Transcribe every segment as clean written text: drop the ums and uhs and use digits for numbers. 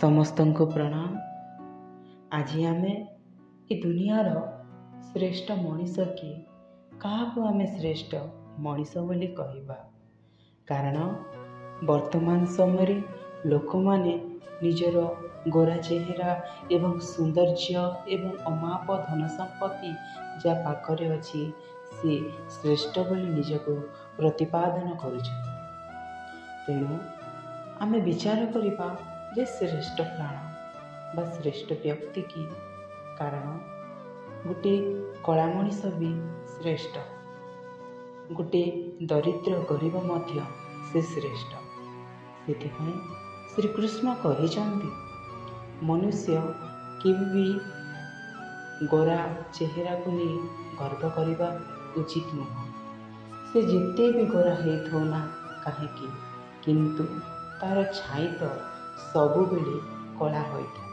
ସମସ୍ତଙ୍କୁ ପ୍ରଣାମ। ଆଜି ଆମେ ଏ ଦୁନିଆର ଶ୍ରେଷ୍ଠ ମଣିଷ କିଏ, କାହାକୁ ଆମେ ଶ୍ରେଷ୍ଠ ମଣିଷ ବୋଲି କହିବା? କାରଣ ବର୍ତ୍ତମାନ ସମୟରେ ଲୋକମାନେ ନିଜର ଗୋରା ଚେହେରା ଏବଂ ସୌନ୍ଦର୍ଯ୍ୟ ଏବଂ ଅମାପ ଧନ ସମ୍ପତ୍ତି ଯାହା ପାଖରେ ଅଛି, ସିଏ ଶ୍ରେଷ୍ଠ ବୋଲି ନିଜକୁ ପ୍ରତିପାଦନ କରୁଛନ୍ତି। ତେଣୁ ଆମେ ବିଚାର କରିବା ଯେ ଶ୍ରେଷ୍ଠ ପ୍ରାଣ ବା ଶ୍ରେଷ୍ଠ ବ୍ୟକ୍ତି କିଏ? କାରଣ ଗୋଟିଏ କଳା ମଣିଷ ବି ଶ୍ରେଷ୍ଠ, ଗୋଟିଏ ଦରିଦ୍ର ଗରିବ ମଧ୍ୟ ସେ ଶ୍ରେଷ୍ଠ। ସେଥିପାଇଁ ଶ୍ରୀକୃଷ୍ଣ କହିଛନ୍ତି, ମନୁଷ୍ୟ କେବେ ବି ଗୋରା ଚେହେରାକୁ ନେଇ ଗର୍ବ କରିବା ଉଚିତ ନୁହଁ। ସେ ଯେତେ ବି ଗୋରା ହେଇଥାଉ ନା କାହିଁକି, କିନ୍ତୁ ତା'ର ଛାଇ ତ ସବୁବେଳେ କଳା ହୋଇଥାଏ।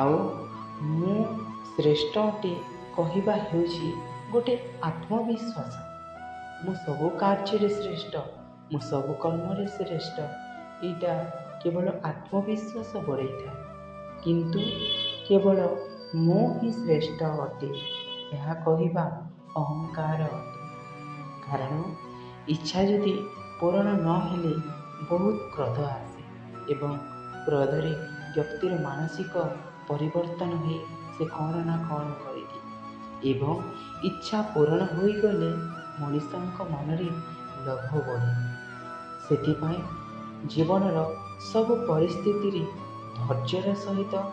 ଆଉ ମୁଁ ଶ୍ରେଷ୍ଠ ଅଟେ କହିବା ହେଉଛି ଗୋଟେ ଆତ୍ମବିଶ୍ୱାସ। ମୁଁ ସବୁ କାର୍ଯ୍ୟରେ ଶ୍ରେଷ୍ଠ, ମୁଁ ସବୁ କର୍ମରେ ଶ୍ରେଷ୍ଠ, ଏଇଟା କେବଳ ଆତ୍ମବିଶ୍ୱାସ ବଢ଼େଇଥାଏ। କିନ୍ତୁ କେବଳ ମୁଁ ହିଁ ଶ୍ରେଷ୍ଠ ଅଟେ, ଏହା କହିବା ଅହଙ୍କାର ଅଟେ। କାରଣ ଇଚ୍ଛା ଯଦି ପୂରଣ ନହେଲେ ବହୁତ କ୍ରୋଧ ଆସେ ଏବଂ କ୍ରୋଧରେ ବ୍ୟକ୍ତିର ମାନସିକ ପରିବର୍ତ୍ତନ ହୋଇ ସେ କ'ଣ ନା କ'ଣ କରିଦିଏ ଏବଂ ଇଚ୍ଛା ପୂରଣ ହୋଇଗଲେ ମଣିଷଙ୍କ ମନରେ ଲୋଭ ବଢ଼େ। ସେଥିପାଇଁ ଜୀବନର ସବୁ ପରିସ୍ଥିତିରେ ଧୈର୍ଯ୍ୟର ସହିତ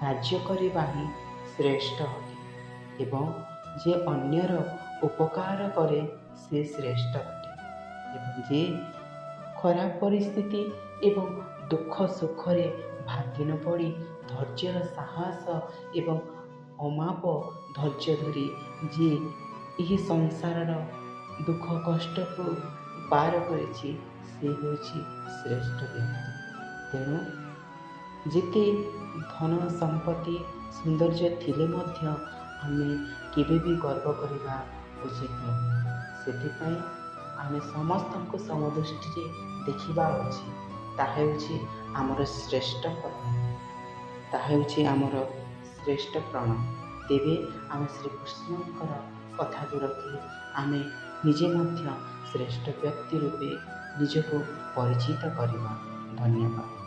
କାର୍ଯ୍ୟ କରିବା ହିଁ ଶ୍ରେଷ୍ଠ ଅଟେ ଏବଂ ଯିଏ ଅନ୍ୟର ଉପକାର କରେ, ସେ ଶ୍ରେଷ୍ଠ ଅଟେ ଏବଂ ଯିଏ ଖରାପ ପରିସ୍ଥିତି ଏବଂ ଦୁଃଖ ସୁଖରେ ଭାଙ୍ଗି ନ ପଡ଼ି ଧୈର୍ଯ୍ୟର ସାହସ ଏବଂ ଅମାପ ଧୈର୍ଯ୍ୟ ଧରି ଯିଏ ଏହି ସଂସାରର ଦୁଃଖ କଷ୍ଟକୁ ପାର କରିଛି, ସେ ହେଉଛି ଶ୍ରେଷ୍ଠ ବ୍ୟକ୍ତି। ତେଣୁ ଯେତେ ଧନ ସମ୍ପତ୍ତି ସୌନ୍ଦର୍ଯ୍ୟ ଥିଲେ ମଧ୍ୟ ଆମେ କେବେ ବି ଗର୍ବ କରିବା ଉଚିତ ନୁହେଁ। ସେଥିପାଇଁ ଆମେ ସମସ୍ତଙ୍କୁ ସମଦୃଷ୍ଟିରେ ଦେଖିବା ଉଚିତ। ତାହା ହେଉଛି ଆମର ଶ୍ରେଷ୍ଠ କର୍ମ, ତାହା ହେଉଛି ଆମର ଶ୍ରେଷ୍ଠ ପ୍ରଣ। ତେବେ ଆମେ ଶ୍ରୀକୃଷ୍ଣଙ୍କର କଥାକୁ ରଖି ଆମେ ନିଜେ ମଧ୍ୟ ଶ୍ରେଷ୍ଠ ବ୍ୟକ୍ତି ରୂପେ ନିଜକୁ ପରିଚିତ କରିବା। ଧନ୍ୟବାଦ।